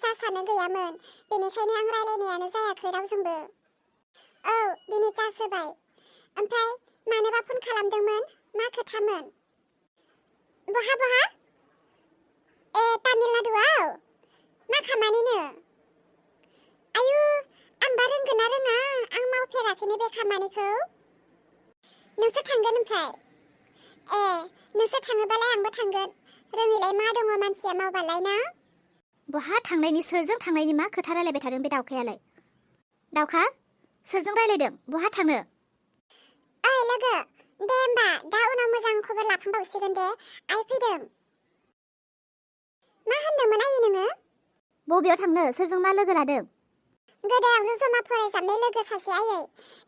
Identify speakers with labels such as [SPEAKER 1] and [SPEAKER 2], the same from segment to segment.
[SPEAKER 1] चार्जआनो गैयामोन बेनिखायनो आं रायलायनायानो जायाखै रावजोंबो। औ दिनै चार्ज होबाय। ओमफ्राय मानोबा फन खालामदोंमोन? मा खोथामोन? बहा बहा? ए तामिलनाडुआव? मा खामानिनो? आयु आंबा रोंगोन ना रोङा? आं मावफेराखैनो बे खामानिखौ। नोंसोर थांगोन ओमफ्राय? ए नोंसोर थाङोबालाय आंबो थांगोन। रोङैलाय मा दङ मानसिया मावबालाय ना?
[SPEAKER 2] बहा थांनायनि सोरजों थांनायनि मा खोथा रायलायबाय थादों बे दाउखायालाय? दाउखा सोरजों रायलायदों? बहा थांनो?
[SPEAKER 1] ओइ लोगो दे होमबा दा उनाव मोजां खबर लाफिनबावसिगोन दे। आइ फैदों। मा होनदोंमोन आयै नोङो?
[SPEAKER 2] बबेयाव थांनो? सोरजों मा लोगो लादों?
[SPEAKER 1] गोदो आंजों जमा फरायजाबनाय लोगो सासे आयै।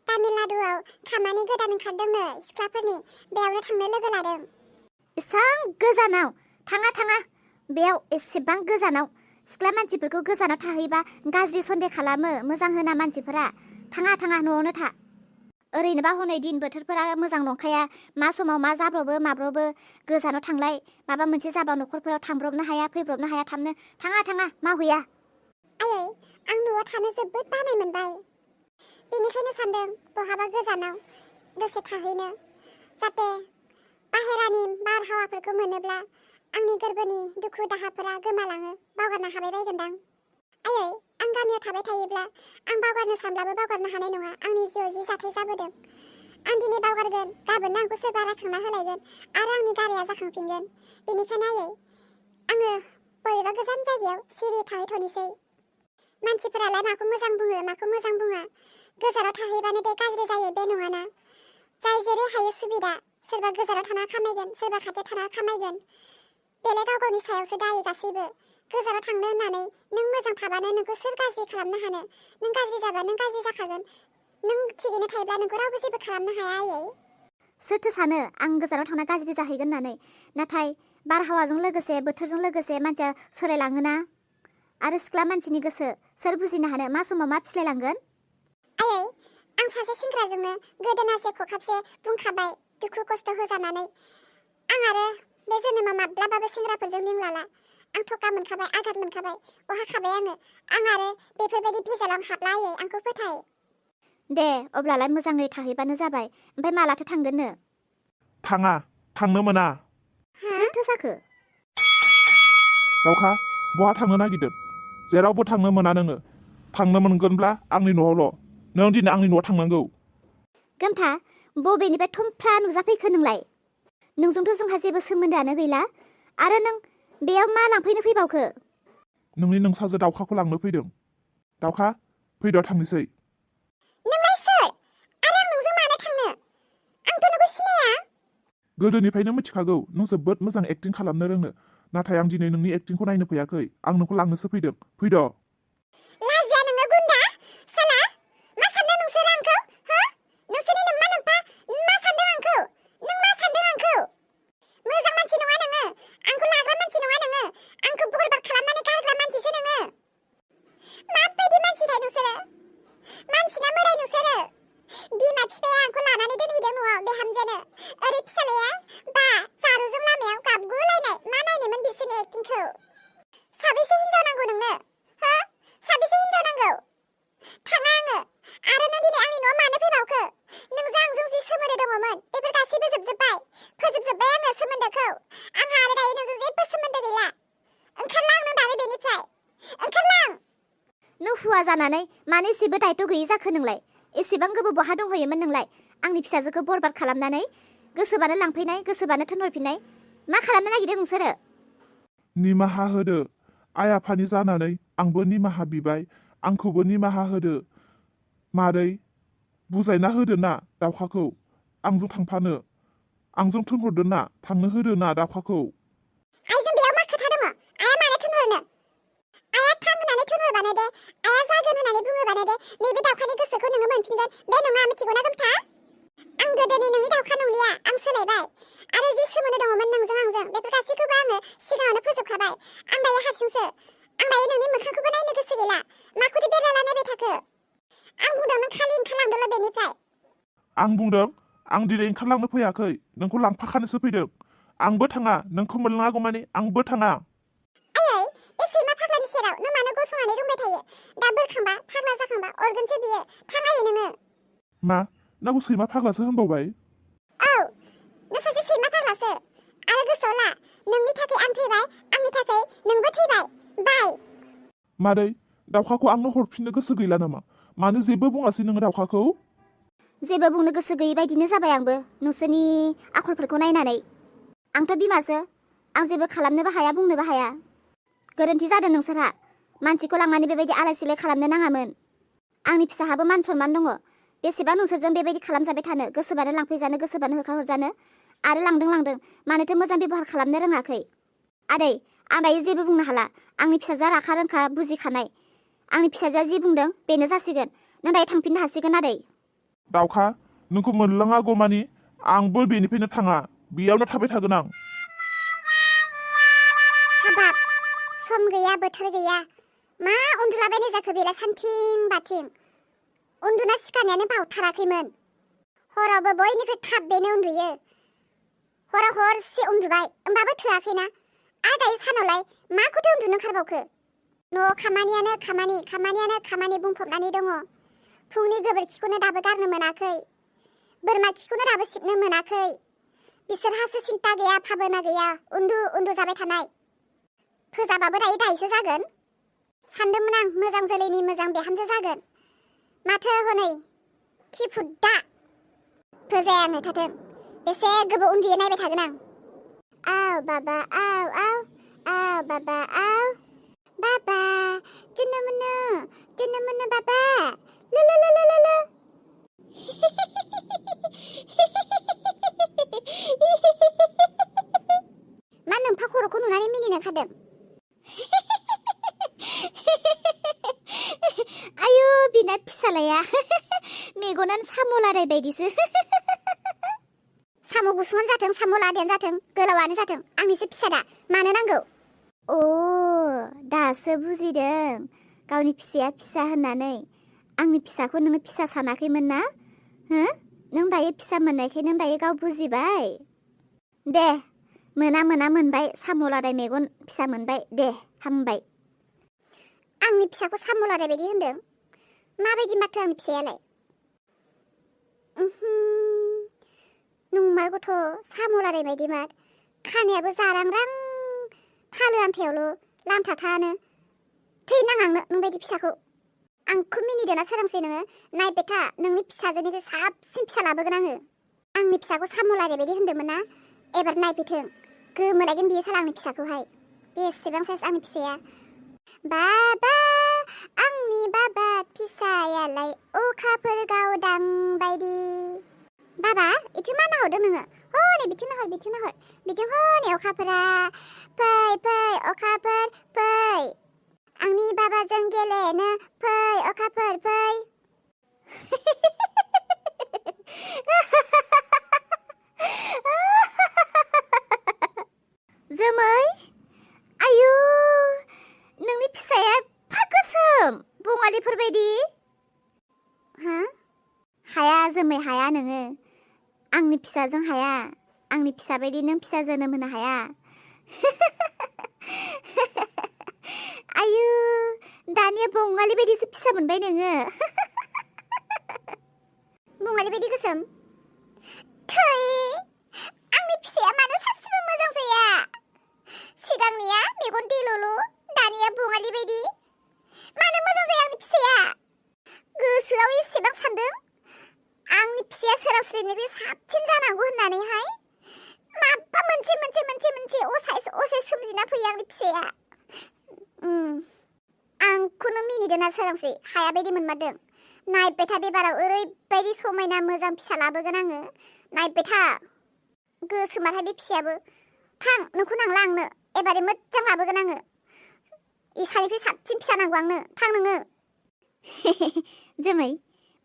[SPEAKER 1] तामिलनाडुआव खामानि गोदान ओंखारदोंनो सिख्लाफोरनि, बेयावनो थांनो लोगो लादों।
[SPEAKER 2] एसां गोजानाव? थाङा बेयाव एसेबां गोजानाव सिख्ला मानसिफोरखौ गोजानाव थाहैबा गाज्रि सन्देह खालामो, मोजां होना मानसिफोरा। थाङा न'आवनो था। ओरैनोबा हनै दिन बोथोरफोरा मोजां नंखाया, मा समाव मा जाब्रबो माब्रबो, गोजानाव थांलाय माबा मोनसे जाबा न'खरफोराव थांब्रबनो हाया फैब्रबनो हाया थाबनो। थाङा मावहैया।
[SPEAKER 1] आयै आं न'आव थानो जोबोद बानाय मोनबाय। बेनिखायनो सानदों बहाबा गोजानाव दसे थाहैनो, जाहाथे बाहेरानि बारहावाफोरखौ मोनोब्ला आंनि गोरबोनि दुखु दाहाफोरा गोमालाङो, बावगारनो हाबाय बायगोनदां। आयै आं गामियाव थाबाय थायोब्ला आं बावगारनो सानब्लाबो बावगारनो हानाय नङा आंनि जिउआव जि जाथाय जाबोदों। आं दिनै बावगारगोन, गाबोननो आंखौ सोरबा रायखांना होलायगोन आरो आंनि गाराया जाखांफिनगोन। बेनिखायनो आयै आङो बबेबा गोजान जायगायाव सिरि थाहैथ'नोसै। मानसिफोरालाय माखौ मोजां बुङो माखौ मोजां बुङा, गोजानाव थाहैबानो दे गाज्रि जायो बे नङाना। जाय जेरै हायो सुबिदा, सोरबा गोजानाव थाना खामायगोन सोरबा खाथियाव थाना खामायगोन, बेलाय गाव गावनि सायावसो दायो गासैबो। गोजानाव थांनो होननानै नों मोजां थाबानो नोंखौ सोर गाज्रि खालामनो हानो? नों गाज्रि जाबा नों गाज्रि जाखागोन। नों थिगैनो थायोब्ला नोंखौ रावबो जेबो खालामनो हाया आयै।
[SPEAKER 2] सोरथो सानो आं गोजानाव थांना गाज्रि जाहैगोन होननानै? नाथाय बारहावाजों लोगोसे बोथोरजों लोगोसे मानसिया सोलायलाङोना। आरो सिख्ला मानसिनि गोसो सोर बुजिनो हानो मा समाव मा फिस्लायलांगोन?
[SPEAKER 1] आयै आं सासे सेंग्राजोंनो गोदोनासे खखाबसे बुंखाबाय दुखु खस्थ' होजानानै। आं आरो बे जोनोमाव माब्लाबाबो सेंग्राफोरजों लिं लाला। आं थका मोनखाबाय, आघात मोनखाबाय, अहाखाबाय आङो। आं आरो बेफोरबायदि भेजालाव हाबला आयै, आंखौ फोथाय।
[SPEAKER 2] दे अब्लालाय मोजाङै थाहैबानो जाबाय। ओमफ्राय मालाथो थांगोननो?
[SPEAKER 3] थांनो मोना।
[SPEAKER 2] सोरथो जाखो?
[SPEAKER 3] दाउखा बहा थांनो नागिरदों? जेरावबो थांनो मोना नोङो। थांनो मोनगोनब्ला आंनि न'आवल'। नों दिनै आंनि न'आव थांनांगौ।
[SPEAKER 2] गोमथा बबेनिफ्राय थुमफ्रा नुजाफैखो नोंलाय? नोंजोंथ' जोंहा जेबो सोमोन्दोआनो गैला। आरो नों बेयाव मा लांफैनो फैबावखो?
[SPEAKER 3] नोंनि नोंसाजो दाउखाखौ लांनो फैदों। दाउखा फैद' थांनोसै।
[SPEAKER 1] नोंलाय सोर? आरो आं नोंजों मानो थांनो? आंथ' नोंखौ सिनाया।
[SPEAKER 3] गोदोनिफ्रायनो मिथिखागौ नों जोबोद मोजां एक्टिं खालामनो रोङो। नाथाय आं दिनै नोंनि एक्टिंखौ नायनो फैयाखै, आं नोंखौ लांनोसो फैदों। फैद'।
[SPEAKER 1] लाजिया नोङो गुन्दा साला। मा सानदों नोंसोर आंखौ? हो? नोंसोरनि नोम्मा नोम्फा मा सानदों आंखौ? नों मा सानदों आंखौ? मोजां मानसि नङा नोङो। आंखौ लाग्रा मानसि नङा नोङो। आंखौ बरबाद खालामनानै गारग्रा मानसिसो नोङो। माबायदि मानसिथाय नोंसोरो? मानसिना मोदाय नोंसोरो। बिमा बिफाया आंखौ लानानै दोनहैदों न'आव बिहामजोनो। ओरै फिसालाया बा जारुजों लामायाव गाबगुलायनाय। मा नायनोमोन बिसोरनि एक्टिंखौ? साबेसे हिनजाव नांगौ नोंनो? हो? साबेसे हिनजाव नांगौ? थाङा आङो। आरो नों दिनै आंनि न'आव मानो फैबावखो? नोंजों आंजों जि सोमोन्दो दङमोन बेफोर गासैबो जोबजोब्बाय। फोजोबजोब्बाय आङो सोमोन्दोखौ। आंहा आरो दायो नोंजों जेबो सोमोन्दो गैला। ओंखारलां नों दानो बेनिफ्राय। ओंखारलां।
[SPEAKER 2] नों हुवा जानानै मानो एसेबो दायथ' गैयि जाखो नोंलाय? एसेबां गोबाव बहा दंहैयोमोन नोंलाय? आंनि फिसाजोखौ बरबाद खालामनानै गोसोबानो लांफैनाय गोसोबानो थिनहरफिननाय। मा खालामनो नागिरदों नोंसोरो?
[SPEAKER 3] निमाहा होदो। आइ आफानि जानानै आंबो निमाहा बिबाय। आंखौबो निमाहा होदो। मादै बुजायना होदो ना दाउखाखौ। आंजों थांफानो। आंजों थिनहरदो ना, थांनो होदो ना दाउखाखौ।
[SPEAKER 1] आइजों बेयाव मा खोथा दङ? आइया मानो थिनहरनो? आइया थां होननानै थिनहरबानो दे, आइया जागोन होननानै बुङोबानो दे, नैबे दाउखानि गोसोखौ नोङो मोनफिनगोन। बे नङा मिथिगौना गोमथा? आं गोदोनि नोंनि दाउखा नंलिया, आं सोलायबाय। आरो जि सोमोन्दो दङमोन नोंजों आंजों बेफोर गासैखौबो आङो सिगाङावनो फोजोबखाबाय। आं दायो हारसिंसो। आं दायो नोंनि मोखांखौबो नायनो गोसो गैला। माखौथो बेरायला नायबाय थाखो? आं बुंदों नों खालि ओंखारलांदोल' बेनिफ्राय।
[SPEAKER 3] आं बुंदों आं दिनै ओंखारलांनो फैयाखै, नोंखौ लांफाखानोसो फैदों। आंबो थाङा, नोंखौ मोनलाङागौमानि आंबो थाङा।
[SPEAKER 1] आयै बे सैमा फाग्लानि सेराव नों मानो बुंबाय थायो दा बोरखांबा फाग्ला जाखांबा अरगोनसो बियो थाङायो नोङो
[SPEAKER 3] मा नांगौ सैमा फाग्लासो होनबावबाय
[SPEAKER 1] औ नों सासे सैमा फाग्लासो आरो गोसोआव ला नोंनि थाखाय आं थैबाय आंनि थाखाय नोंबो थैबाय बाय
[SPEAKER 3] मादै दाउखाखौ आंनो हरफिननो गोसो गैला नामा मानो जेबो बुङासै नोङो दाउखाखौ
[SPEAKER 2] जेबो बुंनो गोसो गैयै बायदिनो जाबाय आंबो नोंसोरनि आखलफोरखौ नायनानै आंथ' बिमासो आं जेबो खालामनोबो हाया बुंनोबो हाया गोरोन्थि जादों नोंसोरहा मानसिखौ लांनानै बेबायदि आलाय सिलाय खालामनो नाङामोन आंनि फिसाहाबो मान सनमान दङ बेसेबां नोंसोरजों बेबायदि खालामजाबाय थानो गोसोबानो लांफैजानो गोसोबानो होखारहरजानो आरो लांदों मानोथो मोजां बेबहार खालामनो रोङाखै आदै आं दायो जेबो बुंनो हाला आंनि फिसाजोआ राखा रोंखा बुजिखानाय आंनि फिसाजोआ जि बुंदों बेनो जासिगोन नों दायो थांफिननो हासिगोन आदै
[SPEAKER 3] दाउखा नोंखौ मोनलाङागौ मानि आंबो बेनिफ्रायनो थाङा बेयावनो थाबाय थागोन आं
[SPEAKER 1] हाबाब सम गैया बोथोर गैया मा उन्दुलाबायनाय जाखो बेलाय सानथिं बाथिं उन्दुना सिखारनायानो बावथाराखैमोन हरावबो बयनिख्रुइ थाब बेनो उन्दुयो हराव हरसे उन्दुबाय होमबाबो थोआखैना आरो दायो सानावलाय मा खथो उन्दुनो ओंखारबावखो न'आव खामानियानो खामानि बुंफबनानै दङ फुंनि गोबोरखिखौनो दाबो गारनो मोनाखै बोरमा खिखौनो दाबो सिबनो मोनाखै बिसोरहासो सिन्ता गैया भाबना गैया उन्दु जाबाय थानाय फोजाबाबो दायोसो जागोन सानदोंमोन आं मोजां जोलैनि मोजां बिहामजो जागोन माथो हनै खिफुद्दा फोजायानो थाथों बेसे गोबाव उन्दुयो नायबाय थागोन आं आव बाबा आव बाबा आव बाबा जुनु मुनु बाबा लो मा नोंफा खर'खौ नुनानै मिनिनो ओंखारदों
[SPEAKER 2] आयु बिना फिसालाया मेगनानो साम' लादाय बायदिसो
[SPEAKER 1] साम' गुसुङानो जाथों साम' लादायानो जाथों गोलावानो जाथों आंनिसो फिसादा मानो नांगौ
[SPEAKER 2] अ दासो बुजिदों गावनि फिसाया फिसा होननानै आंनि फिसाखौ नोङो फिसा सानाखैमोन ना हो नों दायो फिसा मोननायखाय नों दायो गाव बुजिबाय दे मोना मोनबाय साम' लादाय मेगन फिसा मोनबाय दे हामबाय
[SPEAKER 1] आंनि फिसाखौ साम' लादाय बायदि होनदों माबायदि माथो आंनि फिसायालाय नंमारगौथ' साम' लादाय बायदि मार खानायाबो जारांरां थालो आन्थायावल' लामथाथानो थैनाङांनो नोंबायदि फिसाखौ आंखौ मिनिदोंना सोरांसै नोङो नायबाय था नोंनि फिसाजोनिफ्राय साबसिन फिसा लाबोगोन आङो आंनि फिसाखौ साम' लादाय बायदि होनदोंमोन ना एबार नायफैथों गोमोलायगोन बियो साला आंनि फिसाखौहाय बेसेबां साइज आंनि फिसाया बाबा आंनि बाबा फिसायालाय अखाफोर गावदां बायदि बाबा इथिं मा नाहरदों नोङो हनै बिथिं नाहर बिथिं हनै अखाफोरा फै अखाफोर फै आंनि बाबाजों गेलेनो फै अखाफोर फै
[SPEAKER 2] जोमै आयु नोंनि फिसाया एफा गोसोम बङालिफोरबायदि
[SPEAKER 1] हा
[SPEAKER 2] हाया जोमै हाया नोङो आंनि फिसाजों हाया आंनि फिसा बायदि नों फिसा जोनोम होनो हाया आयु दानिया बङालि बायदिसो फिसा मोनबाय नोङो
[SPEAKER 1] बङालि बायदि गोसोम थै आंनि फिसाया मानो सासेबो मोजां जाया सिगांनिया मेगन देल'ल' दानिया बङालि बायदि मानो मोजां जाया आंनि फिसाया गोसोआव एसेबां सानदों आंनि फिसाया सोरांस्रिनिख्रुइ साबसिन जानांगौ होननानैहाय माबा मोनसे असाय सोमजिना फैयो आंनि फिसाया आंखौनो मिनिदोंना सोरांस्रि हाया बायदि मोनमारदों नायबाय था बेबाराव ओरैबायदि समायना मोजां फिसा लाबोगोन आङो नायबाय था गोसोमारहाय बे फिसायाबो थां नोंखौ नांला आंनो एबारे मोजां लाबोगोन आङो इसानिफ्राय साबसिन फिसा नांगौ आंनो थां नोङो
[SPEAKER 2] जोमै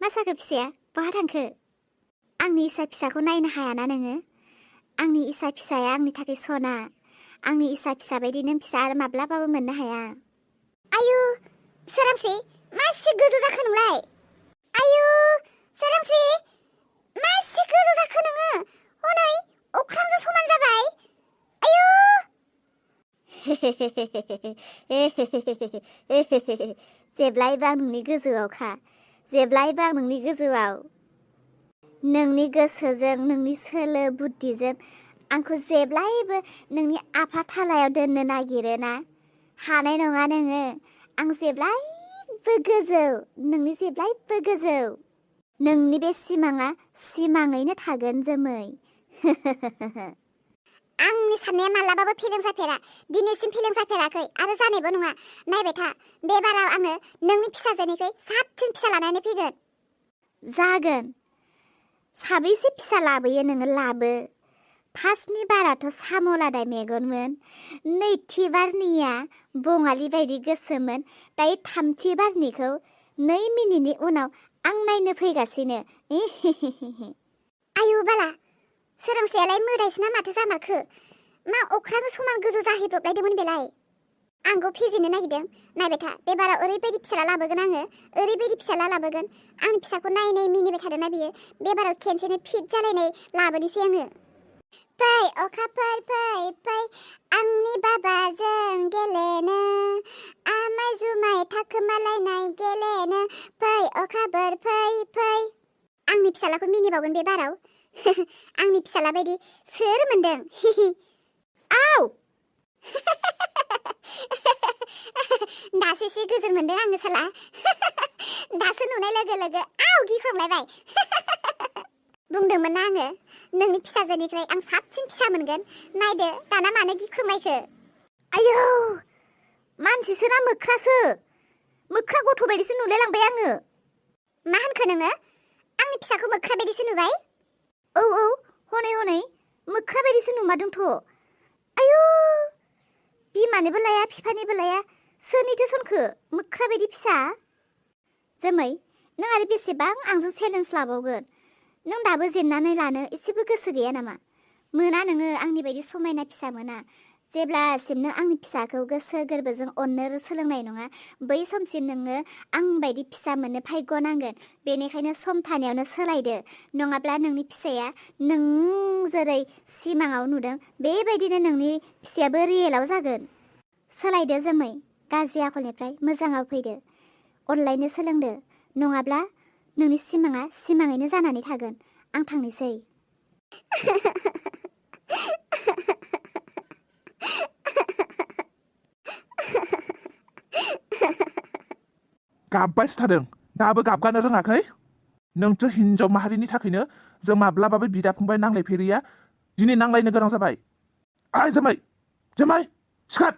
[SPEAKER 2] मा जाखो फिसाया बहा थांखो आंनि इसा फिसाखौ नायनो हायाना नोङो आंनि इसा फिसाया आंनि थाखाय सना आंनि इसा फिसा बायदि नों फिसा आरो माब्लाबाबो मोननो हाया
[SPEAKER 1] आयु सोरांस्रि मासि गोजौ जाखो नोंलाय आयु सोरांस्रि मासि गोजौ जाखो नोङो हनै अख्रांजों समान जाबाय आयु
[SPEAKER 2] जेब्लायबो आं नोंनि गोजौआवखा जेब्लायबो आं नोंनि गोजौआव नोंनि गोसोजों नोंनि सोलो बुद्धिजों आंखौ जेब्लायबो नोंनि आफाथालायाव दोननो नागिरोना हानाय नङा नोङो आं जेब्लायबो गोजौ नोंनि जेब्लायबो गोजौ नोंनि बे सिमाङा सिमाङैनो थागोन जोमै
[SPEAKER 1] आंनि साननाया मालाबाबो फेलें जाफेरा दिनैसिम फेलें जाफेराखै आरो जानायबो नङा नायबाय था बे बाराव आङो नोंनि फिसाजोनिख्रुइ साबसिन फिसा लानानै फैगोन
[SPEAKER 2] जागोन साबैसे फिसा लाबोयो नोङो लाबो फार्स्टनि बाराथ' साम'लादाय मेगनमोन नैथि बारनिया बङालि बायदि गोसोमोन दायो थामथि बारनिखौ 2 मिनिटनि उनाव आं नायनो फैगासिनो
[SPEAKER 1] आयु बाला सोरांसेयालाय मोदायसोना माथो जामारखो मा अख्रां समान गोजौ जाहैब्रबलायदोंमोन बेलाय आंखौ फेजेननो नागिरदों नायबाय था बे बाराव ओरैबायदि फिसाला लाबोगोन आङो ओरैबायदि फिसाला लाबोगोन आंनि फिसाखौ नायै मिनिबाय थादोंना बियो बे बाराव खेनसेनो फिट जालायनाय लाबोनोसै आङो फै अखाफोर फै आंनि बाबाजों गेलेनो आमाय जुमाय थाखोमालायनाय गेलेनो फै अखाफोर फै आंनि फिसालाखौ मिनिबावगोन बे बाराव आंनि फिसाला बायदि सोर मोनदों
[SPEAKER 2] आव
[SPEAKER 1] दासो एसे गोजोन मोनदों आङो साला दासो नुनाय लोगो लोगो आव गिख्रंलायबाय बुंदोंमोन ना आङो नोंनि फिसाजोनिफ्राय आं साबसिन फिसा मोनगोन नायदो दाना मानो गिख्रंलायखो
[SPEAKER 2] आयौ मानसिसो ना मोख्रासो मोख्रा गथ' बायदिसो नुलायलांबाय आङो
[SPEAKER 1] मा होनखो नोङो आंनि फिसाखौ मोख्रा बायदिसो नुबाय
[SPEAKER 2] औ हनै मोख्रा बायदिसो नुमारदोंथ' आयौ बिमानिबो लाया बिफानिबो लाया सोरनिथो सनखो मोख्रा बायदि फिसा जोमै नों आरो बेसेबां आंजों चेलेन्ज लाबावगोन नों दाबो जेननानै लानो एसेबो गोसो गैया नामा मोना नोङो आंनि बायदि समायना फिसा मोना जेब्लासिम नों आंनि फिसाखौ गोसो गोरबोजों अननो सोलोंनाय नङा बै समसिम नोङो आं बायदि फिसा मोननो भाग्य नांगोन बेनिखायनो सम थानायावनो सोलायदो नङाब्ला नोंनि फिसाया नों जेरै सिमाङाव नुदों बेबायदिनो नोंनि फिसायाबो रियेलाव जागोन सोलायदो जोमै गाज्रि आखलनिफ्राय मोजाङाव फैदो अनलायनो सोलोंदो नङाब्ला नोंनि सिमाङा सिमाङैनो जानानै थागोन आं थांनोसै
[SPEAKER 3] गाबबायसो थादों दाबो गाबगानो रोङाखै नोंथ' हिनजाव माहारिनि थाखायनो जों माब्लाबाबो बिदा फंबाय नांलायफेरिया दिनै नांलायनो गोनां जाबाय आइ जोमै सिखार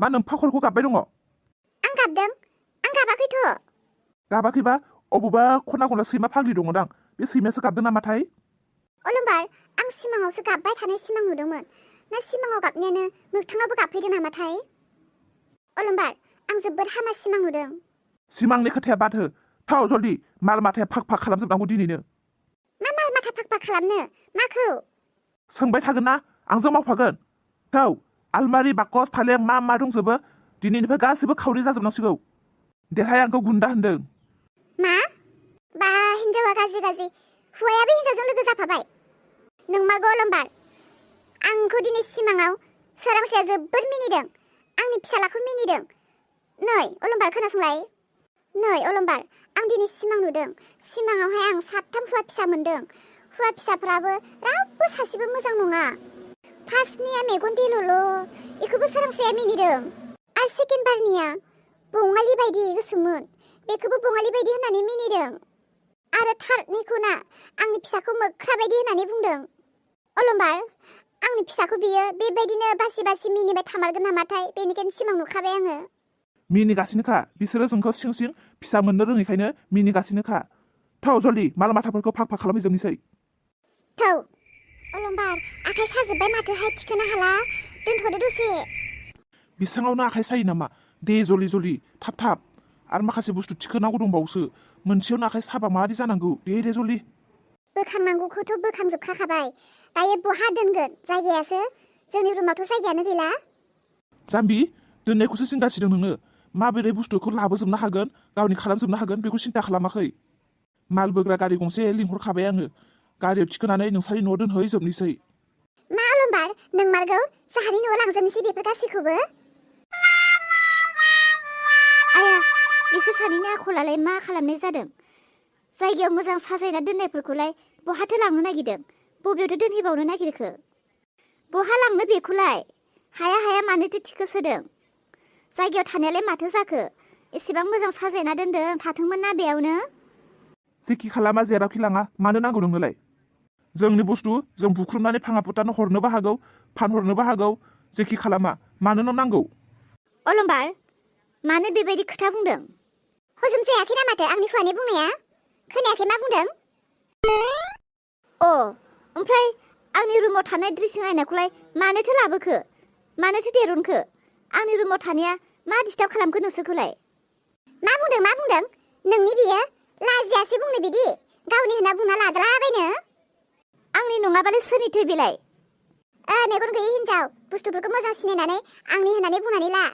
[SPEAKER 3] मा नों फाखलखौ गाबबाय दङ
[SPEAKER 1] आं गाबदों आं गाबाखैथ'
[SPEAKER 3] गाबाखैबा अबेबा खना खना सैमा फाग्लि दङदां बे सैमायासो गाबदों नामाथाय
[SPEAKER 1] अलंबार आं सिमाङावसो गाबबाय थानाय सिमां नुदोंमोन ना सिमाङाव गाबनायानो मोगथाङावबो गाबफैदों नामाथाय अलंबार आं जोबोद हामा सिमां नुदों
[SPEAKER 3] सिमांनि खोथाया बाद हो थाव जल्दि माल माथाया फाक फाक खालामजोबनांगौ दिनैनो
[SPEAKER 1] मा माल माथा फाक फाक खालामनो माखौ
[SPEAKER 3] सोंबाय थागोन ना आंजों मावफागोन थाव आलमारि बाकस फालें मा दंजोबो दिनैनिफ्राय गासिबो खावरि जाजोबनांसिगौ देरहाया आंखौ गुन्दा होनदों
[SPEAKER 1] मा बा हिनजावा गाज्रि हौवायाबो हिनजावजों लोगो जाफाबाय नोंमारगौ अलंबार आंखौ दिनै सिमाङाव सोरांसेया जोबोद मिनिदों आंनि फिसालाखौ मिनिदों नै अलंबार खोनासंलाय नै अलंबार आं दिनै सिमां नुदों सिमाङावहाय आं 7 हौवा फिसा मोनदों हौवा फिसाफ्राबो रावबो सासेबो मोजां नङा फार्स्टनिया मेगन देल'ल' बेखौबो सोरांसेया मिनिदों आरो सेकेन्ड बारनिया बङालि बायदि गोसोमोन बेखौबो बङालि बायदि होननानै मिनिदों आरो थार्डनिखौ ना आंनि फिसाखौ मोख्रा बायदि होननानै बुंदों अलंबार आंनि फिसाखौ बियो बेबायदिनो बासि बासि मिनिबाय थामारगोन नामाथाय बेनिखायनो सिमां नुखाबाय आङो
[SPEAKER 3] मिनिगासिनोखा बिसोरो जोंखौ सिं सिं फिसा मोननो रोङैखायनो मिनिगासिनोखा थाव जल्दि माल माथाफोरखौ फाक फाक खालामहैजोबनोसै
[SPEAKER 1] थाव अलंबार आखाइ साजोब्बाय माथोहाय थिखोनो हाला दोनथ'दो दसे
[SPEAKER 3] बिसाङावनो आखाइ सायो नामा दे जलि थाब आरो माखासे बुस्थु थिखोनांगौ दंबावोसो मोनसेयावनो आखाइ साबा माबादि जानांगौ दे जलि
[SPEAKER 1] बोखांनांगौखौथ' बोखांजोबखाबाय दायो बहा दोनगोन जायगायासो जोंनि रुमावथ' जायगायानो गैला
[SPEAKER 3] जाम्बि दोननायखौसो सिन्थासिदों नोङो माबोरै बुस्थुखौ लाबोजोबनो हागोन गावनि खालामजोबनो हागोन बेखौ सिन्था खालामाखै माल बोग्रा गारि गंसे लिंहरखाबाय आङो गारियाव थिखोनानै नोंसानि न'आव दोनहैजोबनोसै
[SPEAKER 1] मा अलंबार नोंमारगौ जाहानि न'आव लांजोबनोसै बेफोर गासैखौबो।
[SPEAKER 2] आया बिसोर सानैनि आखलालाय मा खालामनाय जादों? जायगायाव मोजां साजायना दोननायफोरखौलाय बहाथो लांनो नागिरदों? बबेयावथो दोनहैबावनो नागिरखो? बहा लांनो बेखौलाय? हाया हाया मानोथो थिखो सोदों? जायगायाव थानायालाय माथो जाखो? एसेबां मोजां साजायना दोनदों, थाथोंमोन ना बेयावनो।
[SPEAKER 3] जेखि खालामा जेरावखि लाङा मानो नांगौ नोंनोलाय? जोंनि बुस्थु जों बुख्रुबनानै फाङा फुटानो हरनोबो हागौ, फानहरनोबो हागौ। जेखि खालामा मानो नों नांगौ?
[SPEAKER 2] अलंबार, मानो बेबायदि खोथा बुंदों?
[SPEAKER 1] हजम जायाखै ना माथो आंनि खुगानि बुंनाया? खोनायाखै मा बुंदों?
[SPEAKER 2] ओमफ्राय आंनि रुमाव थानाय ड्रेसिं आयनाखौलाय मानोथो लाबोखो? मानोथो दिरुनखो? आंनि रुमाव थानाया मा डिस्टार्ब खालामखो नोंसोरखौलाय?
[SPEAKER 1] मा बुंदों? नोंनि बियो लाजियासै बुंनो बिदि गावनि होनना बुंना लाद्राबायनो।
[SPEAKER 2] आंनि नङाबालाय सोरनिथो बेलाय?
[SPEAKER 1] मेगन गैयै हिन्जाव, बुस्थुफोरखौ मोजां सिनायनानै आंनि होननानै बुंनानै ला।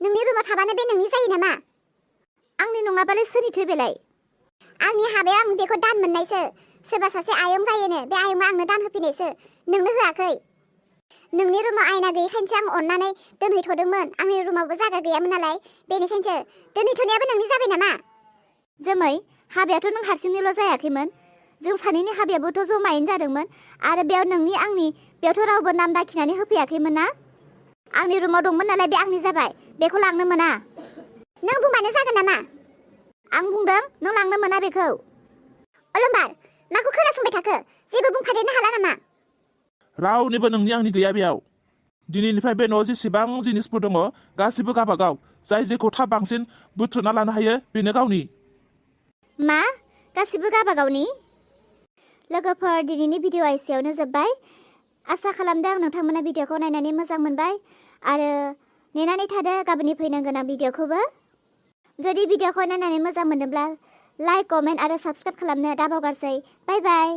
[SPEAKER 1] नोंनि रुमाव थाबानो बे नोंनि जायो नामा?
[SPEAKER 2] आंनि नङाबालाय सोरनिथो बेलाय?
[SPEAKER 1] आंनि हाबायाव आं बेखौ दान मोननायसो। सोरबा सासे आयं जायोनो, बे आयंआ आंनो दान होफैनायसो, नोंनो होआखै। नोंनि रुमाव आयना गैयैखायनोसो आं अननानै दोनहैथ'दोंमोन। आंनि रुमावबो जायगा गैयामोन नालाय, बेनिखायनोसो। दोनहैथ'नायाबो नोंनि जाबाय नामा?
[SPEAKER 2] जोमै, हाबायाथ' नों हारसिंनिल' जायाखैमोन। जों सानैनि हाबायाबोथ' जमायैनो जादोंमोन। आरो बेयाव नोंनि आंनि बेयावथ' रावबो नाम दाखिनानै होफैयाखैमोन ना? आंनि रुमाव दंमोन नालाय बे आंनि जाबाय। बेखौ लांनो मोना।
[SPEAKER 1] नों बुंबानो जागोन नामा?
[SPEAKER 2] आं बुंदों नों लांनो मोना बेखौ।
[SPEAKER 1] अलंबार, माखौ खोनासंबाय थाखो? जेबो बुंफादेरनो हाला नामा?
[SPEAKER 3] रावनिबो नोंनि आंनि गैया बेयाव। दिनैनिफ्राय बे न'आव जेसेबां जिनिसफोर दङ गासिबो गावबागाव। जाय जेखौ थाब बांसिन बुथुमना लानो हायो बेनो गावनि।
[SPEAKER 2] मा? गासिबो गावबागावनि? लोगोफोर, दिनैनि भिडिअ'आ एसेयावनो जोब्बाय। आसा खालामदों नोंथांमोना भिडिअ'खौ नायनानै मोजां मोनबाय आरो नेनानै थादो गाबोननि फैनो गोनां भिडिअ'खौबो। जुदि भिडिअ'खौ नायनानै मोजां मोनदोंब्ला लाइक, कमेन्ट आरो साबस्क्राइब खालामनो दाबावगारसै। बाय बाय।